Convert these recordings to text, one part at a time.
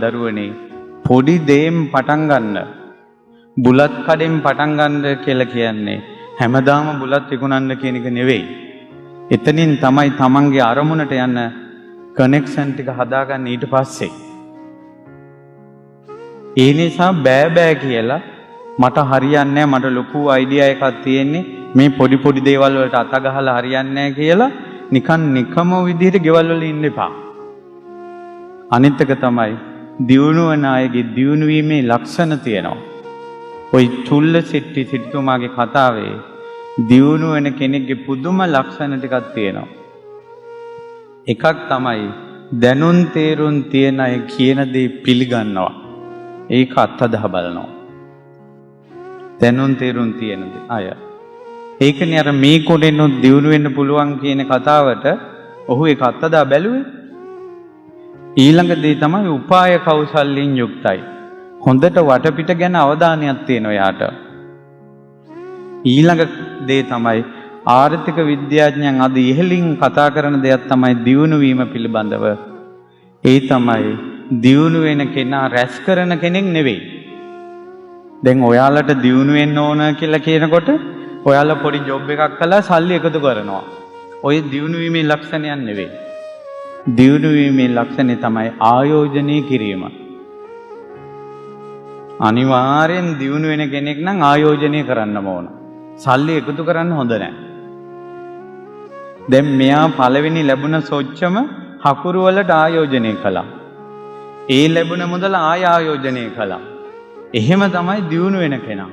දරුවනේ, පොඩි දේෙන් පටන් ගන්න, බුලත් කඩෙන් පටන් ගන්න කියලා කියන්නේ හැමදාම බුලත් විකුණන්න කියන එක නෙවෙයි. එතනින් තමයි තමන්ගේ අරමුණට යන කනෙක්ෂන් ටික හදාගන්න ඊට පස්සේ. ඒ නිසා බෑ බෑ කියලා, මට හරියන්නේ නෑ, මට ලොකු අයිඩියා එකක් තියෙන්නේ, මේ පොඩි පොඩි දේවල් වලට අත ගහලා හරියන්නේ නෑ කියලා නිකන් නිකම විදිහට ගෙවල් වල ඉන්න එපා. අනිත් එක තමයි දියුණු වන අයගේ දියුණු වීමේ ලක්ෂණ තියෙනවා. ඔය චුල්ල සිට්ටි සිටුතුමාගේ කතාවේ දියුණු වෙන කෙනෙක්ගේ පුදුම ලක්ෂණ ටිකක් තියෙනවා. එකක් තමයි දැනුම් තේරුම් තියෙන අය කියන දේ පිළිගන්නවා. ඒක අත්හදා බලනවා. දැනුම් තේරුම් තියෙන අය. ඒකනේ අර මේ කොටෙනුත් දියුණු වෙන්න පුළුවන් කියන කතාවට ඔහු ඒක අත්හදා බැලුවේ. ඊළඟ දේ තමයි උපාය කෞශල්‍යයෙන් යුක්තයි. හොඳට වටපිට ගැන අවධානයක් තියෙනවා එයාට. ඊළඟ දේ තමයි ආර්ථික විද්‍යාඥයන් අද ඉහළින් කතා කරන දෙයක් තමයි දියුණු වීම පිළිබඳව. ඒ තමයි දියුණු වෙන කෙනා රැස් කරන කෙනෙක් නෙවෙයි. දැන් ඔයාලට දියුණු වෙන්න ඕන කියලා කියනකොට ඔයාලා පොඩි ජොබ් එකක් කළා සල්ලි එකතු කරනවා. ඔය දියුණු වීමේ ලක්ෂණයක් නෙවෙයි. දියුණු වීමේ ලක්ෂණය තමයි ආයෝජනය කිරීම. අනිවාර්යෙන් දියුණු වෙන කෙනෙක් නම් ආයෝජනය කරන්නම ඕන. සල්ලි එකතු කරන්න හොඳ නෑ. දැන් මෙයා පළවෙනි ලැබුණ සොච්චම හකුරු වලට ආයෝජනය කළා. ඒ ලැබුණ මුදල ආය ආයෝජනය කළා. එහෙම තමයි දියුණු වෙන කෙනා.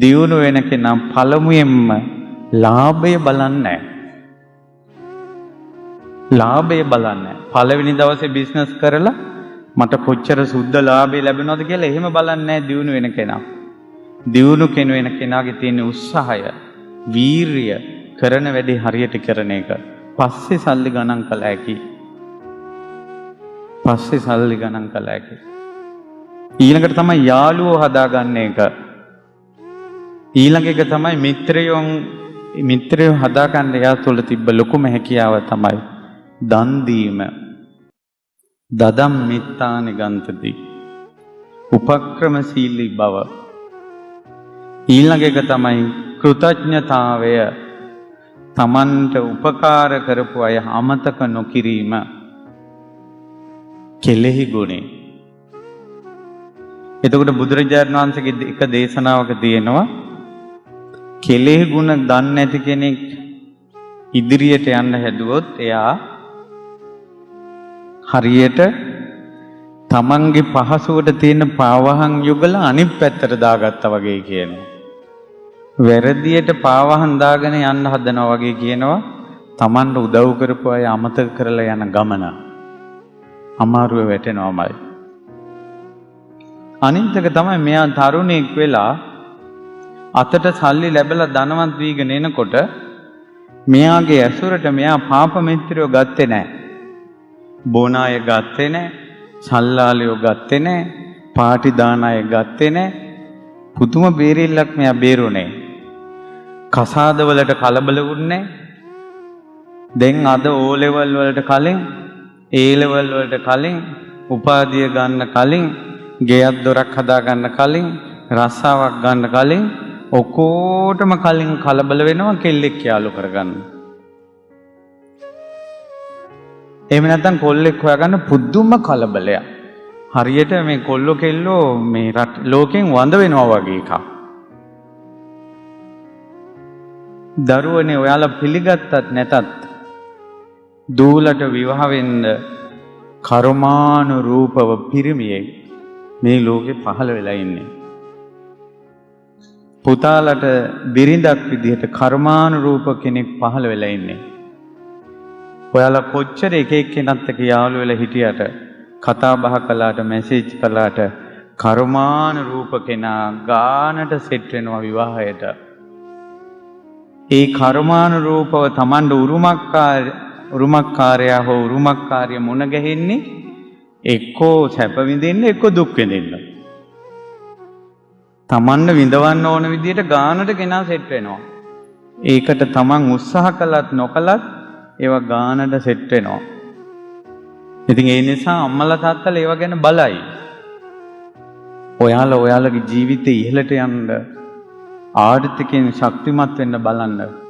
දියුණු වෙන කෙනා පළමුවෙන්ම ලාභය බලන්නේ නෑ. ලාභය බලන්නේ. පළවෙනි දවසේ බිස්නස් කරලා මට කොච්චර සුද්ධ ලාභය ලැබෙනවද කියලා එහෙම බලන්නේ නැහැ දියුණු වෙන කෙනා. දියුණු කෙන වෙන කෙනාගේ තියෙන උත්සාහය, වීරිය, කරන වැඩේ හරියට කරන එක. පස්සේ සල්ලි ගණන් කළ හැකි. පස්සේ සල්ලි ගණන් කළ හැකි. ඊළඟට තමයි යාළුවෝ හදාගන්න එක. ඊළඟ එක තමයි මිත්‍රයෝ හදාගන්න එයා තුළ තිබ්බ ලොකුම හැකියාව තමයි දන් දීම. දදම් මිත්තානි ගන්තති. උපක්‍රමශීලී බව. ඊළඟ එක තමයි කෘතඥතාවය. තමන්ට උපකාර කරපු අය අමතක නොකිරීම. කෙලෙහි ගුණේ. එතකොට බුදුරජාණන් වහන්සේගේ එක දේශනාවක තියෙනවා, කෙලෙහි ගුණ දන්නේ නැති කෙනෙක් ඉදිරියට යන්න හැදුවොත් එයා හරියට තමන්ගේ පහසුවට තියෙන පාවහන් යුගල අනිත් පැත්තට දාගත්තා වගේ කියනවා. වැරදියට පාවහන් දාගෙන යන්න හදනවා වගේ කියනවා. තමන්ට උදව් කරපු අය අමතක කරලා යන ගමන අමාරුව වැටෙනවමයි. අනිත් එක තමයි මෙයා තරුණයෙක් වෙලා අතට සල්ලි ලැබලා ධනවත් වීගෙන එනකොට මෙයාගේ ඇසුරට මෙයා පාප මිත්‍රයෝ ගත්තේ නැහැ. බොන අය ගත්තේ නැහැ. සල්ලාලයෝ ගත්තේ නැහැ. පාටි දාන අය ගත්තේ නැහැ. පුදුම බේරිල්ලක් මෙයා බේරුනේ. කසාද වලට කලබල වුණේ. දැන් අද ඕ ලෙවල් වලට කලින්, ඒ ලෙවල් වලට කලින්, උපාධිය ගන්න කලින්, ගෙයක් දොරක් හදා ගන්න කලින්, රස්සාවක් ගන්න කලින්, ඔක්කොටම කලින් කලබල වෙනවා කෙල්ලෙක් යාළු කරගන්න. එහෙම නැත්නම් කොල්ලෙක් හොයාගන්න පුදුම කලබලයක්. හරියට මේ කොල්ලෝ කෙල්ලෝ මේ රට ලෝකෙන් වඳ වෙනවා වගේ එකක්. දරුවනේ, ඔයාලා පිළිගත්තත් නැතත් දූලට විවාහ වෙන්න කර්මානුරූපව පිරිමියෙක් මේ ලෝකේ පහළ වෙලා ඉන්නේ. පුතාලට බිරිඳක් විදිහට කර්මානුරූප කෙනෙක් පහළ වෙලා ඉන්නේ. ඔයාලා කොච්චර එක එක්කෙනත් එක්ක යාළු වෙලා හිටියට, කතා බහ කළාට, මැසේජ් කළාට, කර්මානුරූප කෙනා ගානට සෙට් වෙනවා විවාහයට. ඒ කර්මානුරූපව තමන්ට උරුමක්කාරයා හෝ උරුමක්කාරිය මුණ ගැහෙන්නේ එක්කෝ සැප විඳින්න, එක්කෝ දුක් විඳින්න. තමන්ව විඳවන්න ඕන විදියට ගානට කෙනා සෙට් වෙනවා. ඒකට තමන් උත්සාහ කළත් නොකළත් ඒවා ගානට සෙට් වෙනවා. ඉතින් ඒ නිසා අම්මලා තාත්තලා ඒව ගැන බලයි. ඔයාලා ඔයාලගේ ජීවිතේ ඉහළට යන්න, ආර්ථිකයෙන් ශක්තිමත් වෙන්න බලන්න.